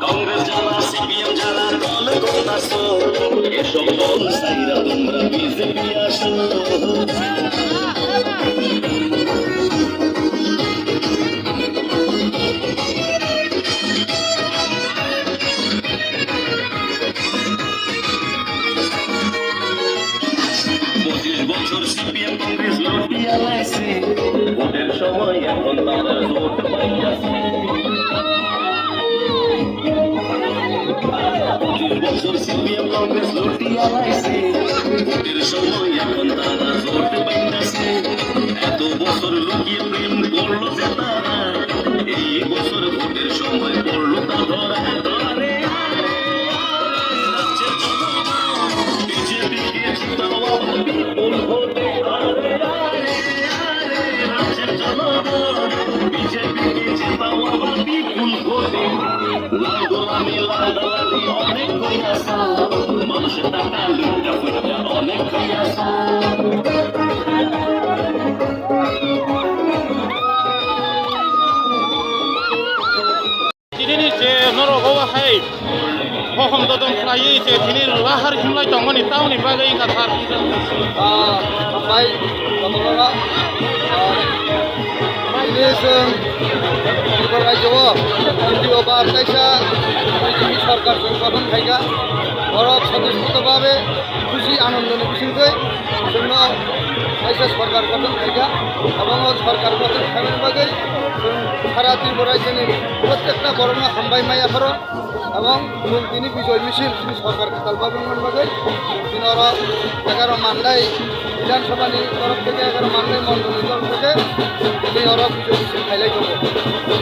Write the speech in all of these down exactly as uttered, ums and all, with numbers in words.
Congress jala, C P M jala, dole kota so, esob dol saira tumra B J P aso. পঁচিশ বছর সিপিএম কংগ্রেস লুটিয়া লাইছে, ভোটের সময় এখন তারা জোট পাইতাছে। পঁচিশ বছর সিপিএম কংগ্রেস লুটিয়া লাইছে, ভোটের সময় এখন তারা জোট পাইতাছে। এত বছর লুকিয়ে প্রেম করলো যে তারা, এই বছর ভোটের সময় পড়লো তা ধরা। আরে, আরে, আরে, রাজ্যের জনগণ, বিজেপিকে জিতাও আবার বিপুল ভোটে। আরে, আরে, আরে, রাজ্যের জনগণ, বিজেপিকে জিতাও আবার বিপুল ভোটে। লাল গোলামি, লাল দালালি অনেক হইয়াছে, মানুষের টাকা লুটে পুটে অনেক হইয়াছে। Tini ni je norok o hai hohom dodom khlaiwi je tini lahar himlai tongmani tamoni bagwi wngkha sir. Ah, hambai, kotorma, ah, tini chwng Tripura rajyo o ditiyo bar kaisa B J P sorkar chwng gothon khaikha. Borok sotosputo babe khusi anondoni bisingtwi chwngno kaisa sorkar gothon khaikha. Abono sorkar gothon khaimani bagwi chwng sara Tripura rajyoni protekta borokno hambai maya pharo. Abong chwng tini bijoy misil chini sorkar kwtal babwi wngmani bagwi chini oro egaroh Mandai Bidhan Sabhani torof theke, egaroh Mandai Mondolni torof theke tini oro bijoy misil khailai tongo.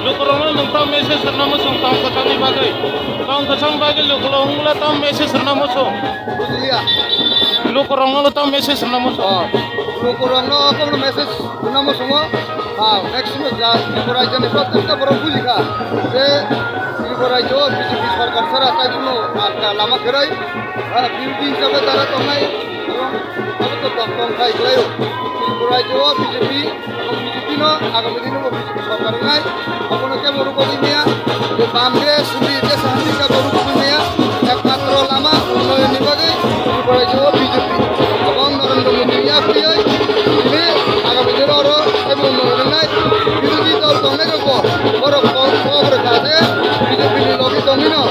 Lukurokno nwng tamo message rwna muchung tong kwchangni bagwi? Tong kwchang bagwi lukurok wngla tamo message rwna muchung? Bujilia. Lukurokno tamo message rwna muchung? Oh, lukurokno kokno message rwna muchungo. Ha, maximum ja Tripura rajyoni protekta borok bujikha je Tripura rajyo B J P sorkar sara tai kuno, ah, lama kwrwi, ah, birodhi hisabe jara tongnai, abo to tong tong khai khlaio. Tripura rajyo B J P, abo B J P no agami dino bo B J P sorkar wngnai, abono kebo rukogwi maya, bo bam ge suri je sahamjikha bo rukogwi maya, ekmatro lama unnayonni bagwi Tripura rajyo B J P. Abo Narendra Modi ni yaphiyai, tini agami dino oro taibo unnayonni wngnai, birodhi dol tongnai rokbo, borok kok, kok rwkha je B J P ni logi tongwino,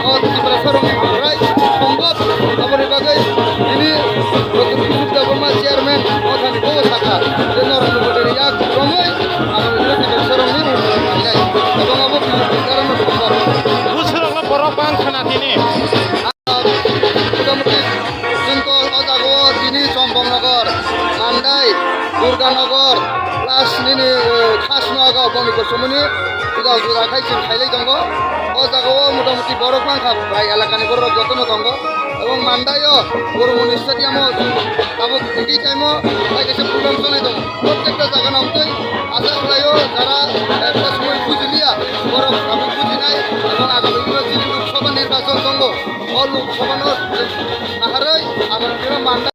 o Tiprasa rokni bwkhwrai sombok, aboni bagwi tini Doctor Bishnu Debbarma chairman, o thani bo sakha je Narendra Modi ni yak romwi, agami dino Tiprasa rokni unnayonni wngnai, ebong abo B J P ni karano sombok. Bwswrokno borok bang khna tini. Motamuti Singkol o jaga o tini Chompoknogor, Mandai, Durganagar, plus nini, eh, Khasnoga boni kuchumuni juda juda khai chwng khailai tongo. O jaga o motamuti borok mankha, bai elakani borok jotono tongo. Ebong Mandai o Boromoni stadium o tabuk tigi time o bai kaisa program cholai tongo. Protekta jaga no wngtwi asa khlaio jara, eh, ekta somoi bujiliya borok tabuk bujinai ebong agami dino chini Lok Sabha nirbachon tongo. O Lok Sabha no naharwi agami dino Mandai